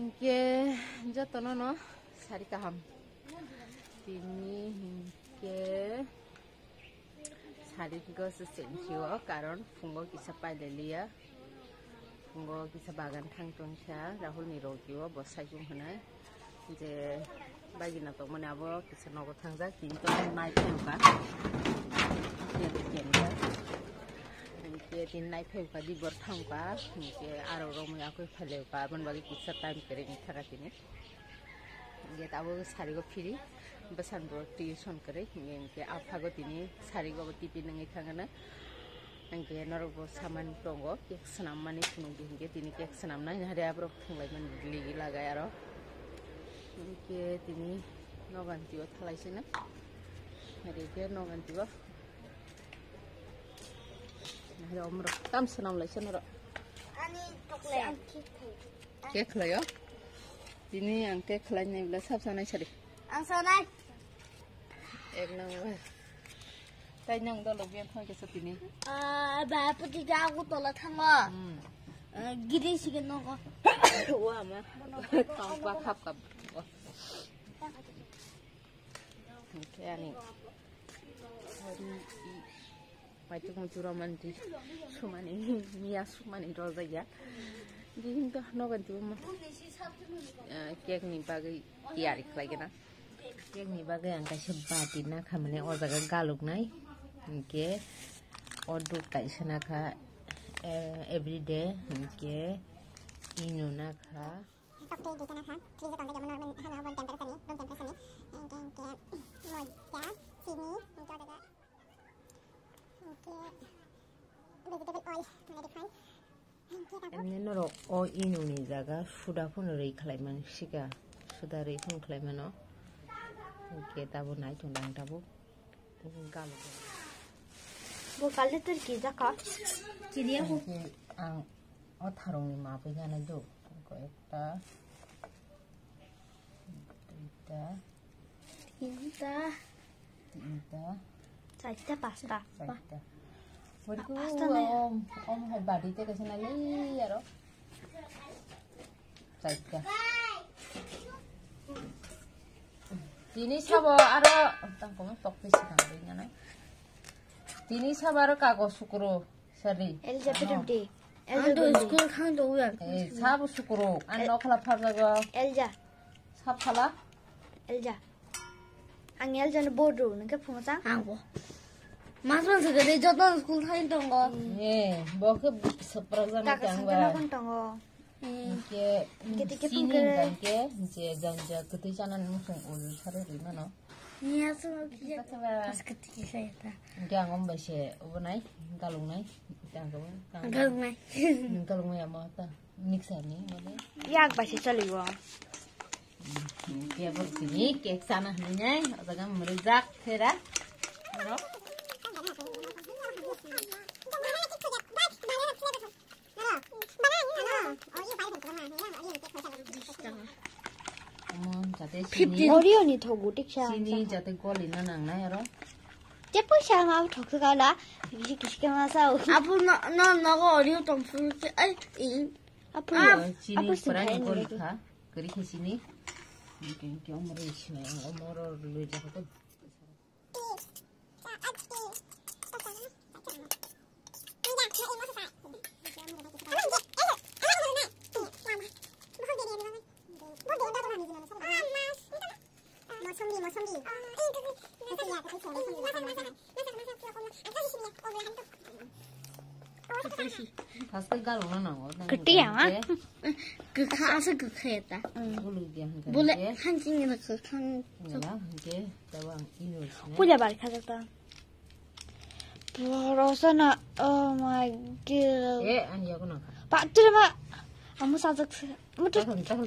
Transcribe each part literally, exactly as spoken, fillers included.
Hinkhe jotono no sari kaham. Tini hinkhe sari go se chengsi o, karon phungo kisa paileliya. Phungo kisa bagan thang tongkha, Rahul ni rogi o bo saichung hwnwi. Je bagina tongmani abo kisa nogo thangjak, tini to nai phaiwkha. Hinkhe tini nai phaiwkha, di bor thangkha, hinkhe aro romwi akoi phailaikha, aboni bagwi kisa time kwrwi wngkha tini. Hinkhe tabuk sarigo phiri, bwskango tuition kwrwi, hinkhe aphago tini sarigo bo tipi nungwi thangano. Hinkhe norokbo samani tongo, cake swnammani phunukdi hinkhe tini cake swnamnai, nahari aborok thunglaimani ligi lagai aro. Hinkhe tini noganti o thalai sino, nahari khe noganti o. Nahari omorok tam swnamlaisa norok. Ani chocolate. Cake khlaio. Tini ang cake khlainai bwla sab sanai sari. Ang sanai. Ek number. Tai nang dolo biyan thang kesa tini. Ah, ba puti ga aku tola thango. Hmm. Ah, giri sige nogo. Wa ma. Tong pa khap khap. Hinkhe ani. Maituk muituk romani twi sumani, miya sumani rojak ya. Bini to nogan twi ma, eh, cake ni bagwi tiyari khlai gana. Cake ni bagwi ang kaisa bati nakha mane o jaga galuknai. Hinkhe o dud kaisa nakha, eh, everyday hinkhe inu nakha. Tok twi duita nakha, fridge o tongkhe normal hano room temperature ni, room temperature ni. Hinkhe, hinkhe, moida, chini, hinkhe o jaga. Hinkhe, vegetable oil, ready khai. Hinkhe, tabuk. Emni norok o inuni jaga suda phano rwi khlai man sika, suda rwi phano khlai mano. Hinkhe, tabuk nai tong dang tabuk. Bo kali tor ki jaka? Kiriya ko. Ang o tharong ni ma pai jana do. Ko ekta, duita, tinta, tinta, charta, pasta. Charta. Bori ko pasta na ya. Om, om hai badi te kaisa na le aro. Chaita. Tini sabo aro tangkoma tokti sikang ringanai. Tini sabo aro kago sukro sari. Elja pirimti. Ang to school khang to uya. Eh, sabo sukro. An nokla pharjago. Elja. Sab phala. Elja. Ang Elja ni board ro nang ke phungo sa. Ang bo. Mas mas gede joto school thain tongo. Eh, bo ke surprise ang tang ba. Tongo. Hinkhe, chini hinkhe je janja kwtwi chanani muchung ul sari rwi mano. Hinkhe ang ombai se obonai, galungnai, galungnai. Galungnai amo ta mixer ni mane. Yak bai se chalibo. Hinkhe bo tini cake chana hinwi nai, o jaga mwrwk jak thera. Omo jate chini, Oreo ni thogo tiksa. Chini jate goli na nangnai aro. Je poisa ma thok thok la. Kisi kisi ke ma sa. Apu no no no go Oreo tong fu ke ai i. Apu. Chini apu pura ni goli kha. Kari khe chini. Ke ke omro isna omro lui ja ko. Haste galwna nango. Kwtwi ama. Kwkha asa kwkha eta. Bole hansing ni kwkha. Wala hwnkhe tabang ino sina. Puja bar kha jata. Borosana, oh my God. Eh, ani yago nangkha. Pak tu ma. Amu sajak se. Mutu.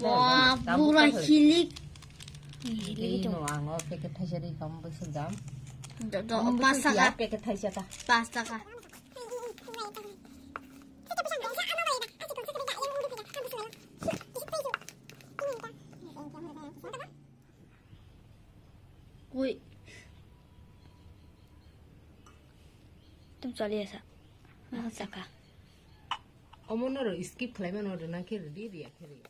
Wah, pura hilik. Hilik itu. Ino ango packet thaisa ri kam besok jam. Do do pas taka. Packet thaisa ta. Pas taka. Koi. Tum chali asa. Saka. Omo noro skip khlai mano rwna khe rwdi, riya khe riya.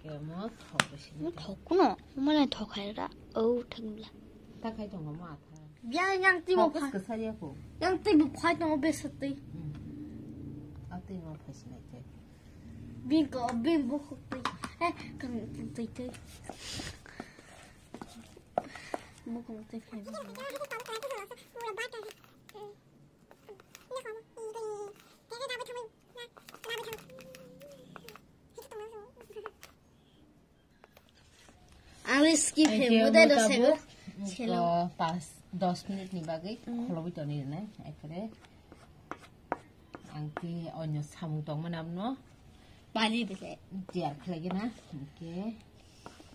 Kemo thok bisi. Mo thok kuno, mo na thok hai ra. O thang bla. Ta khai tongo mo atha. Bia yang ti mo Focus phai. Kwsa ya ko. Yang ti mo phai tongo besa ti. Hmm. Ati mo phai sinai te. Bin ko bin bo khuk ti. Eh, kang ti ti. Mo kang ti phai. Ang skip he, Thank you, mo dai mo do tabuk. Sego. Selo. Ko pas dos minute ni bagwi Mm. khulogwi toni rwnai, ekore. Ang ti onyo samung tongmani abono Bali bese. Tiyar khlaigwi na, hwnkhe.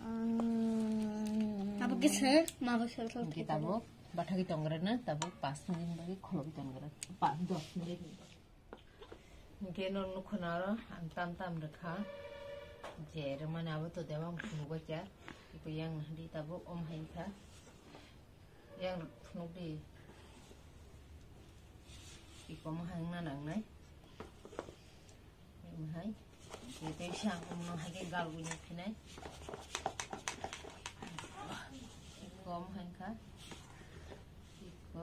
Mm. Abo kisa, ma bo selo. Hwnkhe tabuk, bathagwi tonggrana, tabuk pas minute ni bagwi khulogwi tonggrana. Pa-, dos minute ni bagwi. Hwnkhe no nukho na oro ang tam tam rwkha. Je rwmani abo to debang phunuk bai kha. Iko yang di tabuk om hai kha. Yang phunuk di. Iko mo hai na nang nai. Hai. Iko tei sang om no hai khe gal gui ni phinai. Iko om hai kha. Iko.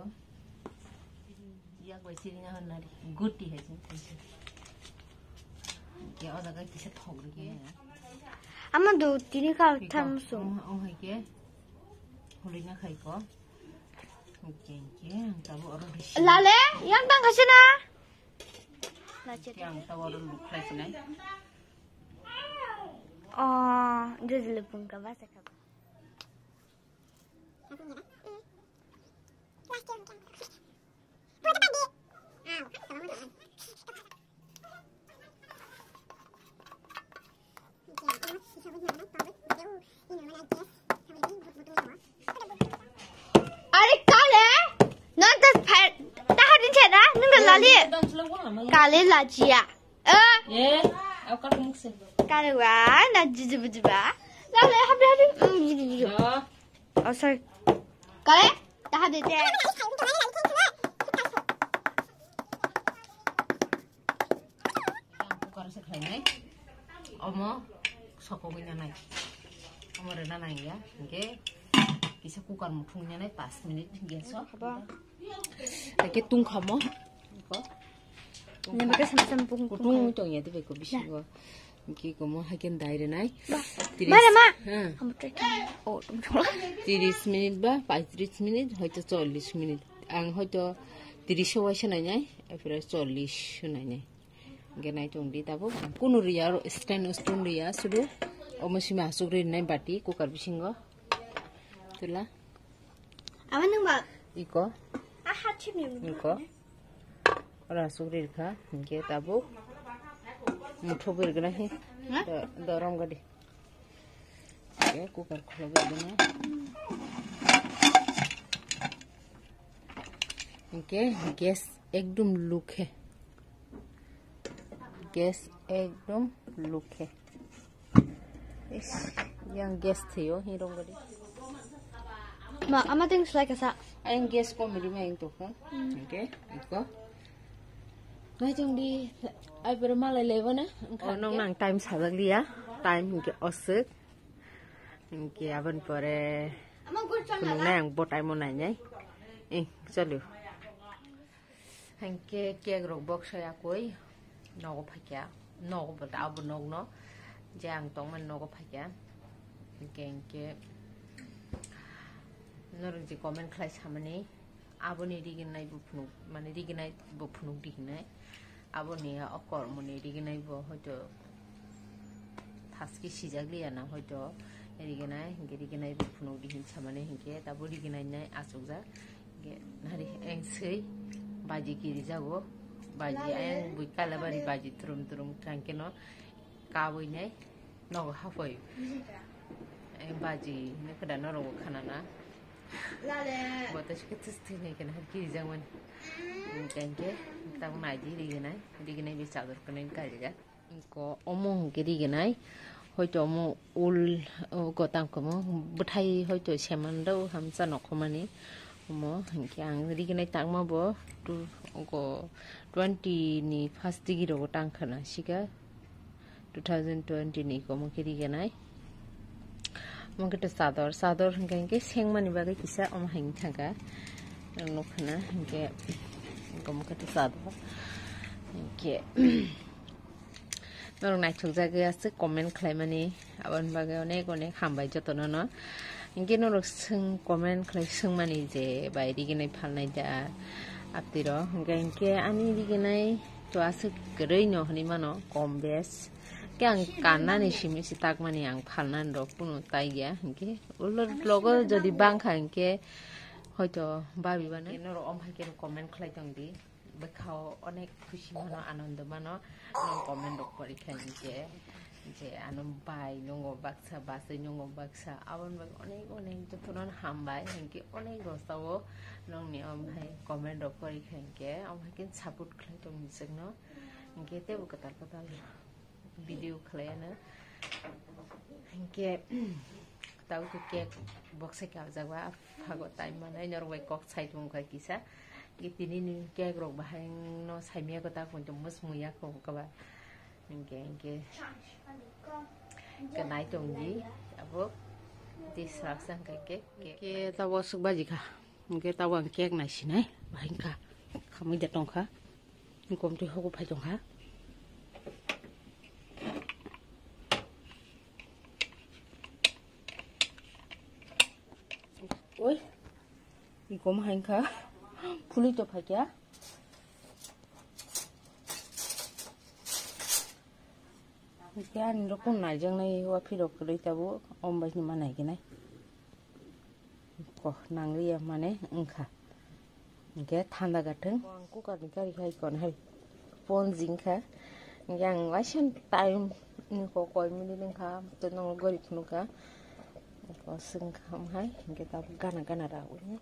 Yak bai chiri na hon nari. Guti hai chini. Ke o jaga kisa thok ri ke. Ama do tini ka tham sung. O hai ke. Holi na khai ko. Oke, oke. Ang tabo oro bisi. Lale, yang tang kasi na. Lacet. Yang tabo oro luk khai sinai. Oh, dia jelepung ka basa ka. Are kale, non tas phai, taha din chena, nung lali. Kale lajia. Eh. Eh, aku kan mukse. Kale wa, na jiji buji ba. Lale, habri habri. Mm, jiji jiji. Oh, sorry. Kale, taha de te. Yang kukar se khlainai. Omo sokogwi nanai. Omo rwna nangya. Hwnkhe kisa kukar muthung nanai pas minute gas o. Haba. Hwnkhe tungkha mo. Iko. Nang bwkha sama sama pung Kutung tungkha. Tongya de beko bisingo. Hwnkhe iko mo haikhe dai rwnai. Ba. Tiris. Mara ma. Hmm. Amo try khe. Oh, tungkha. Tiris minute ba, paitris minute, hoito chollis minute. Ang hoito tiris o waisa nainai, epore chollis o nainai. Hwnkhe nai tong di tabuk. Kunu riya, stand stone riya, sudu. Omo simi asuk rinai bati, kukar bisingo. Tula. Ama nung ba? Iko. Ah, ha chip ni. Iko. Ora asuk ri kha, hwnkhe tabuk. Muthu birgna he. Ha? Do, dorom gadi. Hwnkhe kukar khulogwi rwna. Hwnkhe gas ekdum low khe. Gas ekdum low khe. Ish, yang gas thwio, hirong gadi. Ma, ama ting slai kasa. Ayang gas kom ri ma yang tokha. Hmm. Hwnkhe, iko. Nai tong di, ai pore malai lebo na. Oh, nong nang time sajak liya. Time hwnkhe oswk. Hwnkhe aboni pore phunuknai ang bo time o nainai. Eh, chalo. Hwnkhe cake rok box yakwi nogo phaikha. Nogo bote abo nogno je ang tongmani nogo phaikha. Hwnkhe, hwnkhe norok je comment khlai samani. Aboni riginai bo phunuk, mane riginai bo phunuk di hinai. Aboni a kormoni riginai bo hoito thaski sijak liya na hoito riginai, hwnkhe riginai bo phunuk di hin samani hwnkhe tabo riginai nai achukjak. Hwnkhe nari eng swi baji kirijago, baji ayang bui kalabari baji trum trum tangkeno. Kabui nai nogo hapoi. Eh, baji ne kada norok khana na. Lale. Bo to sike tis tis ne kena kiri jangwan. Hwnkhe tang nai di riginai, riginai bi chador kene kari ga. Ko omo hwnkhe riginai. Hoito omo ul, o, go tang komo bwthai hoito seman do hamsa nokhomani. Omo hinkhe ang riginai tangma bo tu, go twenty ni first digi rogo tang khana sika. Two thousand twenty ni komo khe riginai. Omo khe to chador, chador hinkhe, hinkhe sengmani bagwi kisa omo hai thangkha. Ang nukhana hinkhe, omo khe to chador. Hinkhe, norok naithokjagwi aswk comment khlaimani, aboni bagwi onek onek hambai jotono no. Hinkhe norok swng comment khlai swngmani je bai riginai phalnai da aptiro. Hinkhe, hinkhe ani riginai to aswk kwrwi no hinwi mano, kom bes. Khe ang kannani simi si takmani ang phalnani rok kunu tai ya. Hinkhe ulo vlogo jodi bangkha hinkhe hoito babi bana. Norok om hai khe comment khlai tong di. Bwkhao onek khusi mano, anondo mano, nong comment rok pori kha hinkhe, je ano bai nungo baksa, basai nungo baksa, aboni bagwi onek onek jotono hambai, hinkhe onek rosao nongni om hai comment rok pori kha hinkhe, om hai khe support khlai tong ni chwngno, hinkhe teibo kwtal kwtal video khlaiano. Hinkhe tau khe cake box se kabjak ba, phago time manai norok bai kok sai tong kha kisa. Hinkhe tini ni cake rok bahai no saimya ko ta kun to mus muya ko kaba. Hinkhe, hinkhe ke nai tong di abo di srak sang kha cake, cake. Hinkhe tau aswk baji kha. Hinkhe tau ang cake nai sinai bahai kha. Khamui da tong kha. Kom twi hogo phai tong kha. Oi, kom hai kha. Phulwi to phai kha. Hinkhe ani rok naijaknai, wa phirok kwrwi tabuk, om bai hwnwi ma naikinai. Ko nangliya mane wngkha. Hinkhe thanda gathwng. Ang cooker ni kari khai kon hai. Pon jing kha. Hinkhe ang waisa time ni ko koi minute wngkha. To nang gori phunukha. Ko swng kha hai. Hinkhe tabuk gana gana ra ui.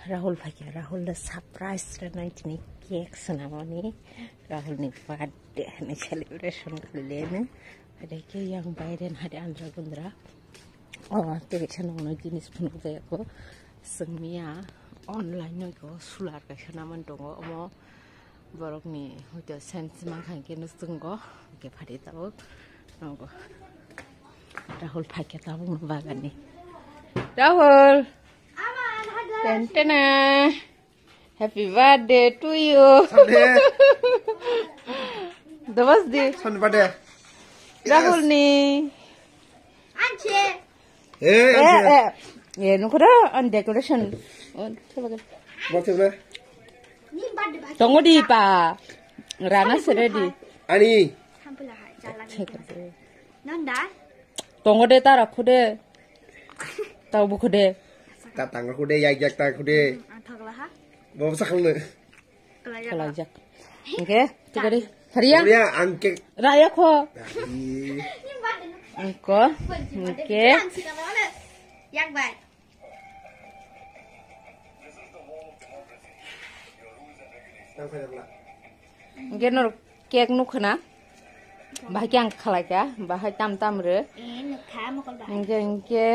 Rahul phaikha, Rahul da surprise rwnai tini cake swnamani, Rahul ni birthday ni celebration khaileno. Haikhe yang baire hari andra gundra. O, tei kaisa nokno jinis phunukjak o. Chwngmiya online no iko sular kaisa naman tongo. Omo borokni hoite sense mankha hinkhe no chwngo. Hinkhe phari tabuk nogo. Rahul phaikhe tabuk no bagani. Rahul! Tentena! Happy birthday to you. Sade. Dobas di. Sani birthday. Rahul ni. Anche. Eh, eh, anche. Eh, eh, nukura an decoration. Oh, coba kan. Mau coba? Tongo di pa. Rana sere di. Ani. Nanda. Tongo de tara khude. Tau bu khude. Ta tang khude, yak yak ta khude. Ang thok laha. Bo sa khang ne. Kalaijak. Kalaijak. Oke, tiga di. Haria? Haria, ang ke. Raya kho. Ani. Angko. Oke. Yak bai. Ang khayak la. Hinkhe norok cake nukhwna, bahai khe ang khlaikha, bahai tam tam rw. Hinkhe, hinkhe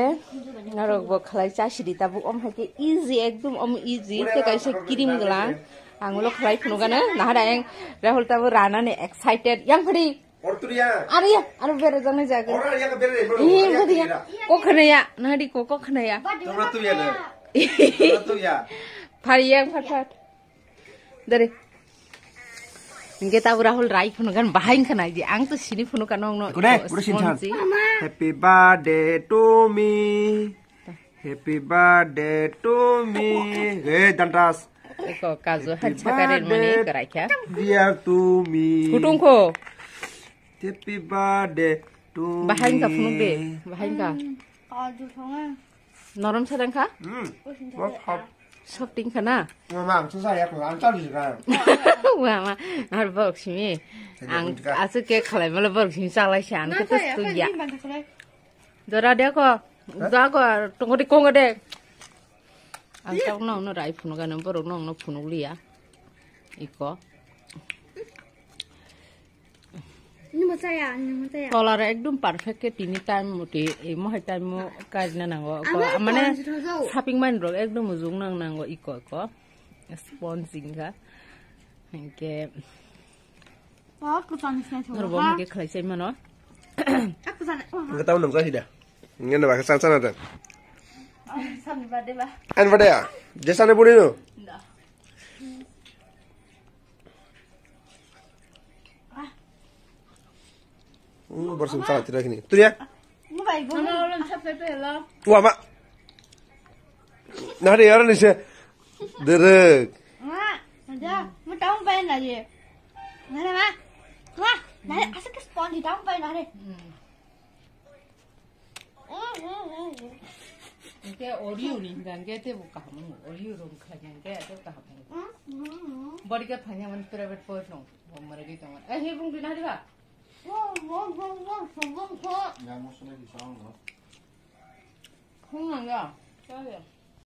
norok bo khlai chasidi tabuk, om hai khe easy, ekdom om easy, tei kaisa cream gwnang. Ang ulo khlai phunukgano, nahara yang Rahul tabuk ranani excited. Yang phadi. Orturiya. Ariya, aro bere jani jaga. Ora yang bere. Ih, bere ya. Kok khna ya, nahari kok, kok khna ya. Tabra tu ya na. Phari yang phat phat. Dare. Hingke tabuk Rahul rai phunu kan bahai wngkha nai di. Ang to sini phunu kan nong no. Kune, udah sinsan. Sponge. Happy birthday to me. Happy birthday to me. Hey, dantas. Eko kaju han sakare mani karai kha. Dear to me. Kutung ko. Happy birthday to me. Bahai wngkha phunu de. Bahai wngkha. Kaju thonga. Norom sadang kha? Hmm. Soft. Soft wngkha na? Mama, ang susa ya, ang chal jika. Wah, ma, ar borok simi. Ang asuk ke khalai mala borok simi chalai sa, ang kete studia. Jora de ko, da ko, tongo de kongo de. Ang tak no no rai phunu gana borok no no phunu liya. Iko. Nimo chaya, nimo chaya. Tolar ekdom perfect ke tini time moti, imo hai time mo karina nango. Ko, amar mane phone si thajao. Shopping mani rok ekdom ujung nang nango iko ko. Sponsing ga. Hingke. Oh, kuchang sinai thoro. Norbo hingke khlai sai mano. Aku sana. Hingke tau nang jai da. Ngen ba san sana da. San ba de ba. An ba de ya. Je sana buri no. Da. Hmm, borsing salah tidak gini. Tuh ya. Wah, mak. Nah, dia orang ni sih. Derek. Mak, ada. Mau tahu apa yang tadi? Mana, Mak? Wah, dari asal ke sponge tahu apa yang tadi? Hingke Oreo ni hingka hingke tebo kaham wngo, Oreo rok wngkha hingke tebo kaham wngo. Body ke thangya mani private part no, bo mara ke tongma. Eh, he bung dina diba? Phung nang ya.